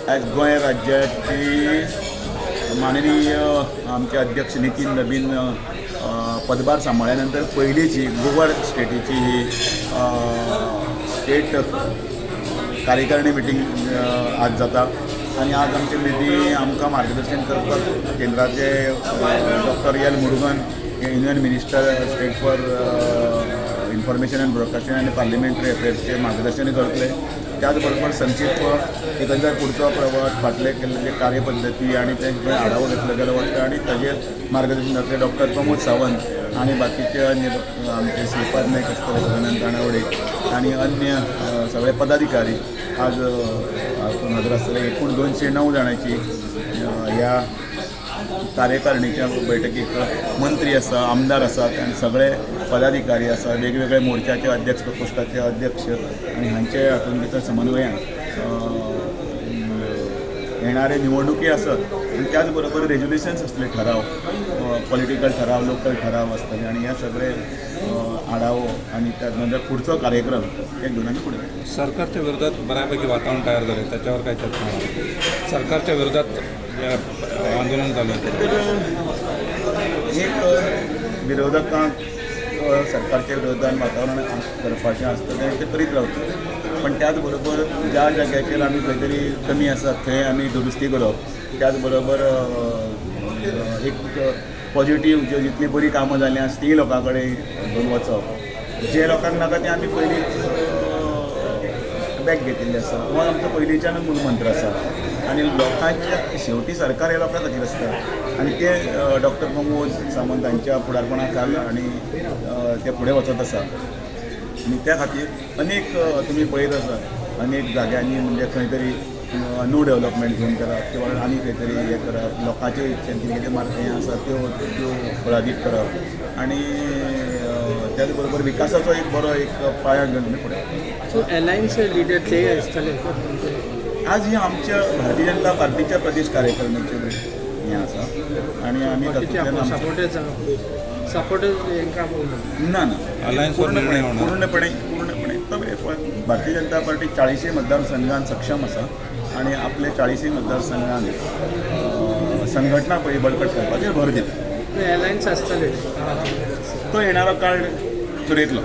आज गोंय राज्याची माननीय आमचे अध्यक्ष नितीन नबीन पदभार सांबाळ्या नंतर पयलीची गोवा स्टेटीची ही स्टेट कार्यकारिणी मिटींग आज जाता आनी आज आमचे मिटींग आमकां मार्गदर्शन करपाक केंद्राचे डॉक्टर एल मुरुगन हे union minister state for information and broadcasting आनी पार्लिमेंटरी अफेर्सचे मार्गदर्शन करतले. त्याच बरोबर संक्षिप्त एकंदर पुढचो प्रवास, फाटले केल्ले जे कार्यपद्दती आनी ते आढावो घेतलो गेलो वता आनी ताजेर मार्गदर्शन जातलें. डॉक्टर प्रमोद सावंत आनी बाकीचे अन्य आमचे श्रीपाद नायक आसतले, सदानंद तानावडे आनी अन्य सगळे पदाधिकारी आज हजर आसतले. एकूण 209 जाणांची ह्या कार्यकारिणीच्या बैठकीक मंत्री आसा, आमदार आसात आनी सगळे पदाधिकारी आसा, वेगवेगळे मोर्चाचे अध्यक्ष, प्रकोष्ठाचे अध्यक्ष आनी हांचे हातूंत भितर समन्वयान येणारे निवडणुकी आसत आनी त्याच बरोबर रेजोल्युशन्स आसतले, ठराव, पॉलिटिकल ठराव, लोकल ठराव आसतले आनी ह्या सगळे आढावो आनी त्या नंतर पुढचो कार्यक्रम हे घेवन आमी फुडें वतले. सरकारच्या विरोधात बऱ्यापैकी वातावरण तयार झाले, त्याच्यावर काय चर्चा? सरकारच्या विरोधात आंदोलन चालू आहे. तर एक विरोधकांक सरकारच्या विरोधान वातावरण करपाचें आसता तें ते करीत रावता, पण त्याच बरोबर ज्या जाग्याचेर आमी खंय तरी कमी आसा थंय आमी दुरुस्ती करप, त्याच बरोबर एक पॉझिटीव ज्यो जितली बरी कामां जालीं आसा तीं लोकां कडेन घेवन वचप, जे लोकांक नाका तें आमी पयलींच बॅक घेतिल्लें आसा. हो आमचो पयलींच्यानूच मूळ मंत्र आसा आनी लोकांच्या शेवटी सरकार हे लोकां खातीर आसता आनी ते डॉक्टर प्रमोद सावंत हांच्या फुडारपणा खाल आनी ते फुडें वचत आसा आनी त्या खातीर अनेक तुमी पळयत आसा अनेक जाग्यांनी म्हणजे खंय तरी न्यू डेवलपमेंट झोन करप किंवा आनी खंय तरी हें करप, लोकांचे इच्छेन कितें कितें हें आसा त्यो त्यो फळादीक करप आनी त्याच बरोबर विकासाचो एक बरो एक पाया घेवन आमी फुडें. सो अलायन्स लिडर ते आसतले आज ही आमच्या भारतीय जनता पार्टीच्या प्रदेश कार्यकारिणीचे हें आसा आनी आमी तातूंतल्यान सपोर्टर्स ना ना पूर्णपणे पूर्णपणे पूर्णपणे भारतीय जनता पार्टी 40 मतदारसंघान सक्षम आसा आनी आपले 40 मतदारसंघान संघटना पळय बळकट करपाचेर भर दिता. अलायन्स आसतले तो येणारो काळ थरयतलो.